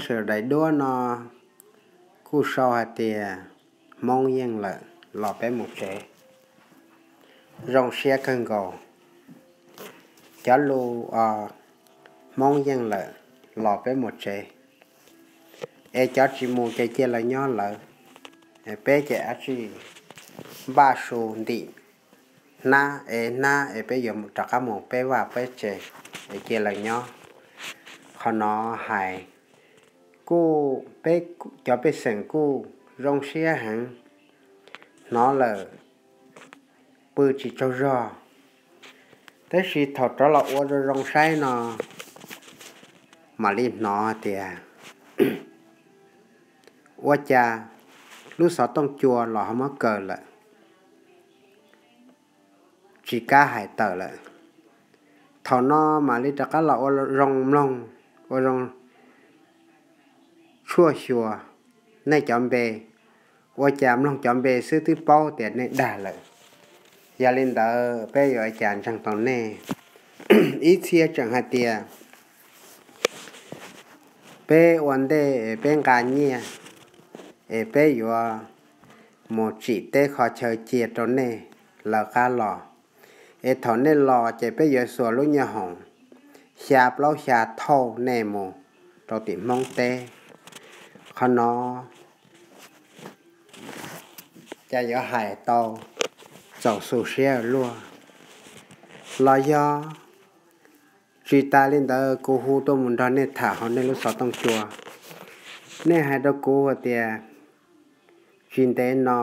Sawv daim duab no kuj sau hais tias Hmoob yeej lawm, los peb mus tsev. Zoo siab kawg nkaus. Cov lus Hmoob yeej lawm, los peb mus tsev. Es cov tsis mus ces cia lawv nyob lawv. Peb ces dab tsi npaj su ntim hnab es hnab es peb yuav rov qab mus peb vaj peb tsev, es cia lawv nyob. Qhov no hais kuj, peb cov pej xeem kuj zoo siab heev, hnov lawm pw tsis tsaug zog. Tab sis thaum rov los ua zoo zoo saib no mam li hnov tias ua cas lub xov tooj cua los ho muab kaw lawm, tsis kam hais tawm lawm. Thaum no mam li rov qab los ua zoo mloog, ua zoo tshuaj xyuas nej cov npe, ua cas mloog cov npe xwb twb paub tias nej dag lawm. Yog li ntawd peb yuav ua cas ntseeg tau nej? Ib txhia tseem hais tias peb ua ntej es peb nqa nyiaj es peb yuav mus tsim teb kho chaw cia rau nej lawv qab los, es thaum nej los ces peb yuav xuas lub nyiaj hoom xya plaub xya thauj nej mus rau tim Hmoob teb. Qhov no cas yuav hais tau txaus xu siab luaj. Los yog tsis tas li ntawd, kuv hu tuaj mus nrog nej tham hauv nej lub xov tooj cua. Nej hais rau kuv hais tias tsis ntev no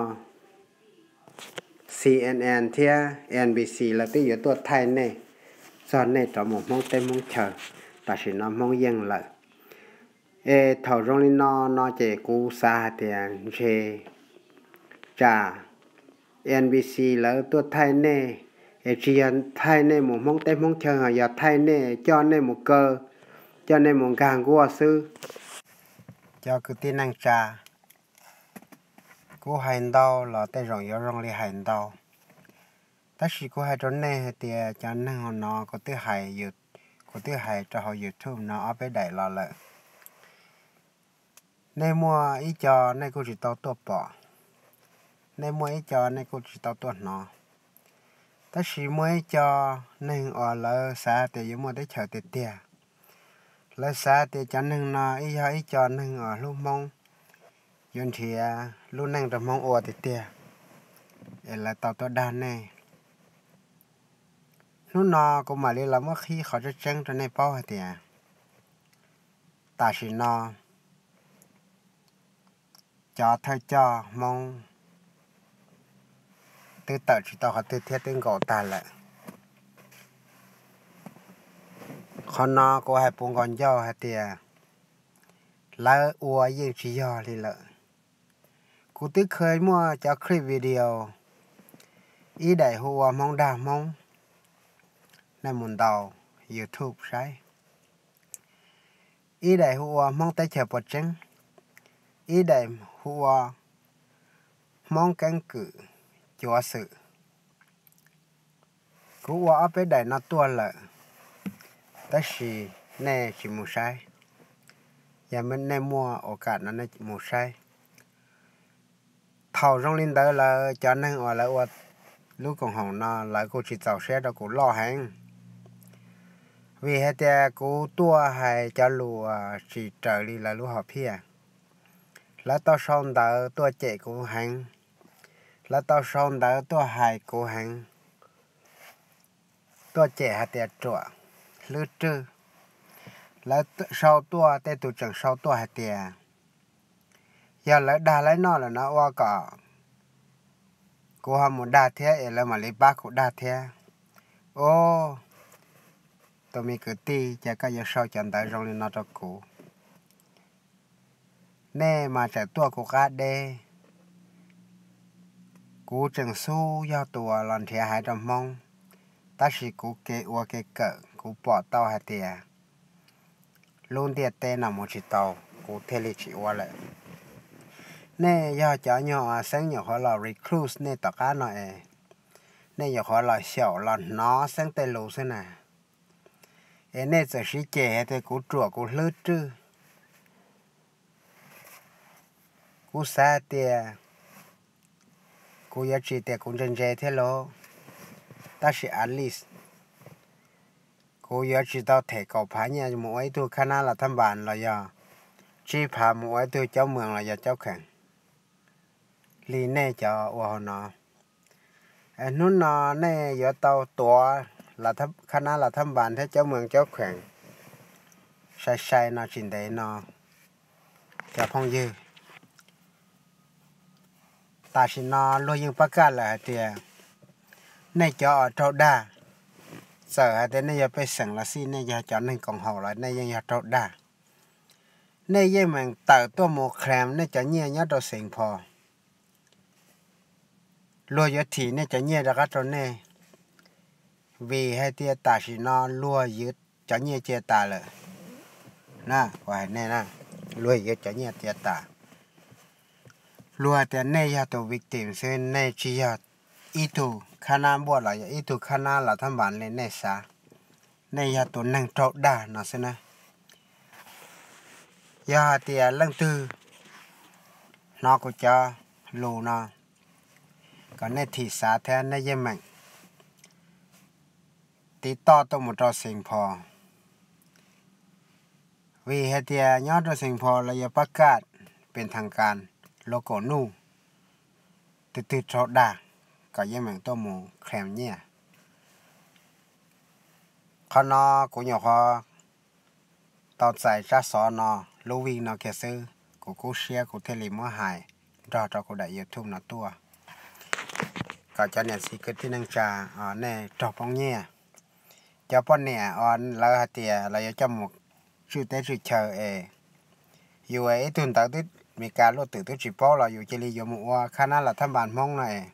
C N N thiab N B C lawv twb yuav tuaj thaij nej txog nej rov mus Hmoob teb Hmoob chaw, tam sim no Hmoob yeej lawm. Es thaum zoo li no no ces kuv xav hais tias ntshe tsam N B C lawv tuaj thaij nej, es tsis yog thaij nej mus Hmoob teb Hmoob chaw, ho yog thaij nej coj nej mus kaw, coj nej mus nkag nkuaj xwb. Cov kwv tij neej tsa, kuv hais ntau los tej zaum yuav zoo li hais ntau, tab sis kuv hais rau nej hais tias cov neeg no kuv twb hais, kuv twb hais rau hauv YouTube no ob peb daim los lawm. Nej muaj ib co nej kuj tsis tau tuaj pom, nej muaj ib co nej kuj tsis tau tuaj hnov, tab sis muaj ib co neeg uas lawv xav tias yuav muaj teb chaws tiag tiag. Lawv xav tias cov neeg no ib yog ib co neeg uas hlub Hmoob, yuav nrhiav lub neej rau Hmoob ua tiag tiag, es lawv tau tuaj dag nej. Hnub no kuv mam li los muab qhib qhov tseeb tseeb rau nej paub hais tias tam sim no cov thawj coj Hmoob twb tawm tsis tau qhov twg thiab twb nkaum tag lawm. Qhov no kuv hais puv nkaus ncauj hais tias lawv ua yeej tsis yog li lawm. Kuv twb kheev muaj cov clip video, ib daim hu ua Hmoob dag Hmoob, nej mus ntaus YouTube saib. Ib daim hu ua Hmoob teb chaws puas tseeb, ib daim hu ua Hmoob keeb kwm cuav xwm. Kuv ua ob peb daim no tuaj lawm, tab sis nej tsis mus saib. Yog nej muaj ua kam no nej mus saib. Thaum zoo li ntawd lawm cov neeg uas lawv ua lub koom haum no lawv kuj tsis txaus siab rau kuv loj heev, vim hais tias kuv tuaj hais cov lus tsis raws li lawv lub hom phiaj. Lawv tau sau ntawv tuaj cem kuv heev, lawv tau sau ntawv tuaj hais kuv heev, tuaj cem hais tias ruam, hlwb rwg. Lawv sau tuaj, tej tus tseem sau tuaj hais tias yog lawv dag lawv noj lawm no ua kom kuv ho mus dag thiab es lawv mam li pab kuv dag thiab. Ub, tus me kwv tij, cas koj yuav sau cov ntawv zoo li no rau kuv? Nej mas tseem tuaj kuv qab deb. Kuv tseem xub yog tus uas los nrhiav haiv rau Hmoob, tab sis kuv kev ua kev kawm kuv pom tau hais tias lub ntiaj teb no mus tsis tau, kuv thiaj li tsis ua lawm. Nej yog cov nyuag uas xeeb nyuam qhuav los recruit nej tom qab no es, nej nyuam qhuav los xyaum los hnov xeeb tej lus xwb na, es nej txawm siv cem hais tias kuv ruam kuv hlwb rwg. Kuv xav tias kuv yuav tsis tias kuv ntse ntse thiab lauj, tab sis at least kuv yuav tsis tau them kaum phav nyiaj mus ua ib tug khab nab las thab npas los yog tsib phav mus ua ib tug caub moos los yog caub kheem li nej cov ua hauv no. Hnub no nej yuav tau tuav khab nab las thab npas thiab caub moos caub kheem sai sai no tsis ntev no, cov phooj ywg. Tam sim no luag yeej pab kaj lawm hais tias nej cov uas raug dag, txawm hais tias nej yog pej xeem los xij, nej yog cov neeg koom haum los nej yeej yog raug dag. Nej yeej meem tawm tuaj mus claim nej cov nyiaj nyob rau Saint Paul. Luag yuav thim nej cov nyiaj rov qab rau nej, vim hais tias tam sim no luag yuav cov nyiaj cia tas lawm na, kuv hais nej na, luag yuav cov nyiaj cia tas. Luag hais tias nej yog tus victim xwb, nej tsis yog ib tug khab nab npuaj los yog ib tug khab nab las thab npas li nej xav, nej yog tus neeg raug dag no xwb na. Yog hais tias leej twg hnov kuv cov lus no, kom nej thim xav thiab nej yeej meem tiv toj tuaj mus rau Saint Paul, vim hais tias nyob rau Saint Paul los yog pab kaj pes thas kas, local news, tus twg raug dag kom yeej meem tuaj mus claim nyiaj. Qhov no kuv nyuam qhuav tau txais tsab xov no, lub vij no kiag xwb, kuv kub siab kuv thiaj li muab hais nrog rau kuv daim YouTube no tuaj, kom cov niam txiv kwv tij neej tsa, nej raug poob nyiaj. Cov poj niam uas lawv hais tias lawv yuav coj mus tswj teb tswj chaw es yus ib tug ntawv twb Meskas luaj twm twb tsis paub los yus cia li yuav mus ua khab nab las thab npas Hmoob no es,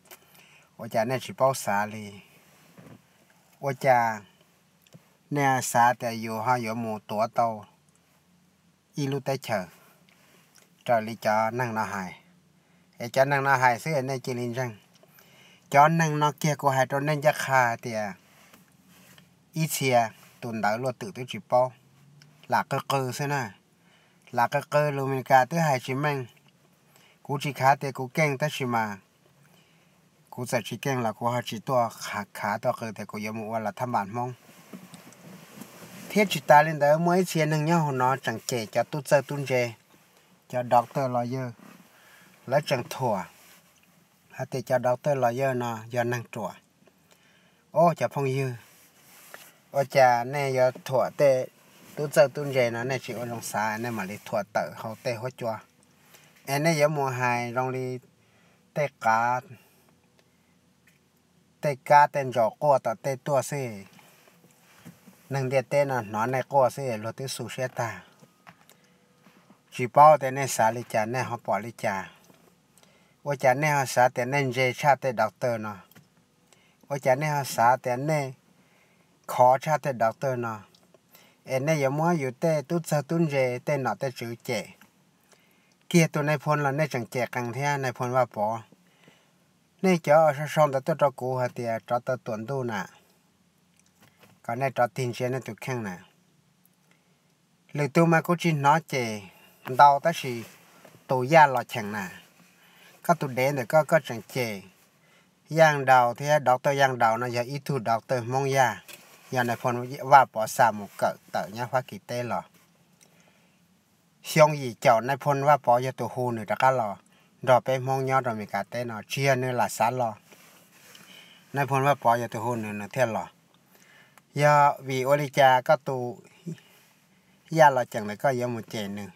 ua cas nej tsis paub xav li? Ua cas nej xav tias yus ho yuav mus tuav tau ib lub teb chaws raws li cov neeg no hais? Es cov neeg no hais xwb es nej cia li ntseeg. Cov neeg no kiag kuv hais rau nej ncaj qha tias ib txhia tus ntawv luaj twm twb tsis paub, lam qw qw xwb na. Lam qw qw lus Meskas twb hais tsis meej. Kuv tsis khav tias kuv keej tab sis mas kuv txawm tsis keej los kuv ho tsis tuaj khav tuaj qw tias kuv yuav mus ua las thab npas Hmoob. Thiab tsis tas li ntawd, muaj ib txhia neeg nyob hauv no tseem cem cov tub txawj tub ntse, cov doctor lawyer, lawv tseem thuam hais tias cov doctor lawyer no yog neeg ruam. Os cov phooj ywg, ua cas nej yuav thuam tej tub txawj tub ntse no nej tsis ua zoo xav, nej mam li thuam tawm hauv tej huab cua, es nej yuav mus hais zoo li tej qav, tej kab tej ntsaum quaj tom tej tuaj xwb. Neeg ntiaj teb no hnov nej quaj xwb luag twb xu siab tag. Tsis paub tias nej xav li cas, nej ho pom li cas. Ua cas nej ho xav tias nej ntse tshaj tej doctor no? Ua cas nej ho xav tias nej khov tshaj tej doctor no? Es nej yuav muab yus tej tub txawg tub ntse, tej nom tej tswv cem. Kiag tus nais phoo los nej tseem cem qees thiab, nais phoo Vaj Pov. Nej cov sau sau ntawv tuaj rau kuv hais tias rov tau tuam ntuj na, kom nej rov tig ntsia nej tus kheej na. Lwm tus mas kuv tsis hnov cem ntau tab sis tus Yaj Los Cheem na, koj tus dev ntawm koj, koj tseem cem Yaj Daus thiab, doctor Yaj Daus no yog ib tug doctor Hmoob Yaj, yog nais phoo Vaj Pov xa mus kawm tawm nyob Fab Kis teb los. Xyoo yim caum nais phoo Vaj Pov yog tus hu nws rov qab los nrog peb Hmoob nyob rau Amelikas teb no, tsis yog nws lam xav los. Nais phoo Vaj Pov yog tus hu nws, nws thiaj los. Yog vim ua li cas koj tus Yaj Los Cheem ntawm koj yuav mus cem nws,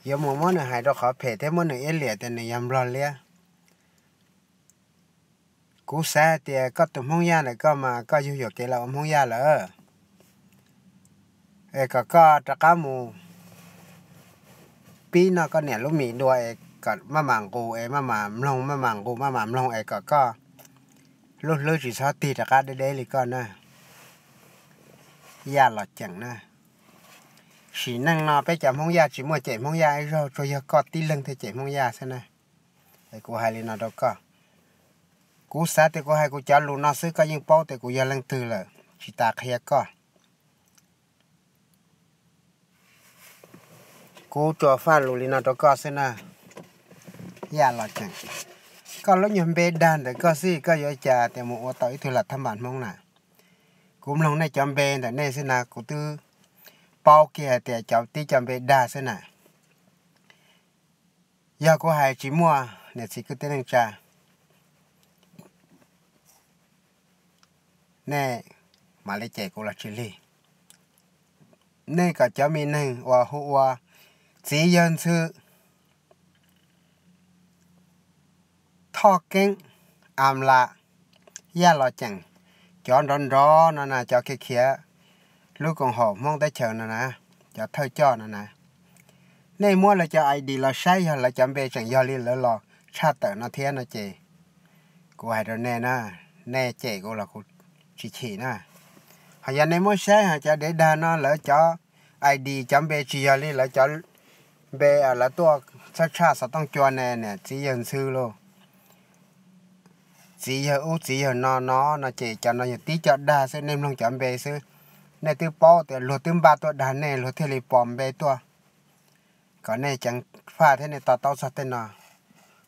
yuav mus muab nws hais rau qhov phem thiab muab nws iab liam tias nws yog Nplog liab? Kuv xav hais tias koj tus Hmoob Yaj ntawm koj mas koj yug yuam kev los ua Hmoob Yaj lawm, es kom koj rov qab mus pib noj koj niam lub mis dua es kom maj mam nqus es maj mam mloog, maj mam nqus maj mam mloog es kom koj lub hlwb tsis txhob tig rov qab deb deb li koj na. Yaj Los Cheem na, sim neej no peb cov Hmoob Yaj tsis muaj cem Hmoob Yaj ib zaug, tsuas yog koj tib leeg thiaj cem Hmoob Yaj xwb na. Es kuv hais li no rau koj, kuv xav tias kuv hais kuv cov lus no xwb koj yeej paub tias kuv yog leej twg lawm, tsis tas qhia koj. Kuv tsuas faj lus li no rau koj xwb na. Yaj Los Ceem. Koj lub nyuag npe dag ntawm koj xwb koj yuav cas tias mus ua tau ib tug lam thab npas Hmoob na? Kuv mloog nej cov npe ntawm nej xwb na kuv twb paub kiag hais tias cov tib cov npe dag xwb na. Yog kuv hais tsis muaj niam txiv kwv tij neej tsa, nej mam li cem kuv los tsis lig. Nej kom cov me neeg uas hu ua Txiv Yawg Ntxhw, Thoj Keeb, Am Lam, Yaj Los Ceem, cov nrov nrov no na, cov khiav khiav lub koom haum Hmoob teb chaws no na, cov thawj coj no na, nej muab lawv cov I D los saib yog lawv cov npe tseem yog li lawv los tshaj tawm no thiab no ces kuv hais rau nej na, nej cem kuv los kuv tsis chim na. Ho yog nej muab saib ho cov dev dag no lawv cov I D cov npe tsis yog li lawv cov npe, lawv tuaj txhawb tshaj xov tooj cua ne, niam txiv yawg Ntxhw lauj, txiv yawg ub txiv yawg no no no ces cov no yog tib cov dag xwb, nej mloog cov npe xwb. Nej twb paub tias luag twb npaj tuaj dag nej luag thiaj li pom npe tuaj. Kom nej ceev faj thiab nej to taub txog tej no.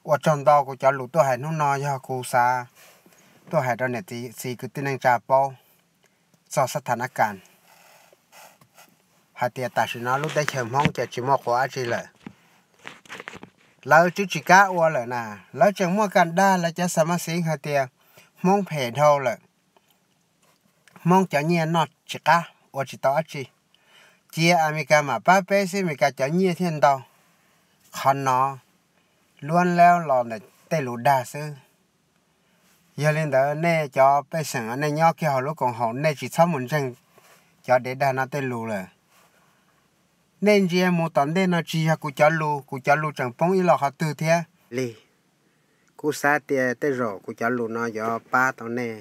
Ua tsaug ntau, kuv cov lus tuaj hais hnub no yog kuv xav tuaj hais rau niam txiv kwv tij neej tsa paub txog xab tha na kas hais tias tam sim no lub teb chaws Hmoob ces tsis muaj qhua dab tsi lawm. Lawv twb tsis kam ua lawm na, lawv tseem muaj kam dag lawv cov xa ma xiv hais tias Hmoob phem dhau lawm, Hmoob cov nyiaj noj tsis qab ua tsis tau dab tsi, cia Amelikas mam pab peb xwb Amelikas cov nyiaj thiaj ntau. Qhov no luab laub los ntawm tej lus dag xwb. Yog li ntawd nej cov pej xeem nej nyob kiag hauv lub koom haum nej tsis txhob mus ntseeg cov dev dag no tej lus lawm. Nej ntsia mus tom ntej no tsis yog kuv cov lus, kuv cov lus tseem poob ib lo qhov twg thiab li. Kuv xav tias tej zaum kuv cov lus no yuav pab tau nej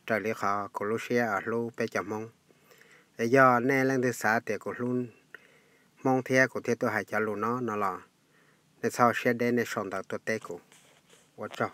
raws li qhov kuv lub siab hlub peb cov Hmoob. Es yog nej leej twg xav tias kuv hlub Hmoob thiab kuv thiaj tuaj hais cov lus no no los nej txhob siab deb nej sau ntawv tuaj teb kuv. Ua tsaug.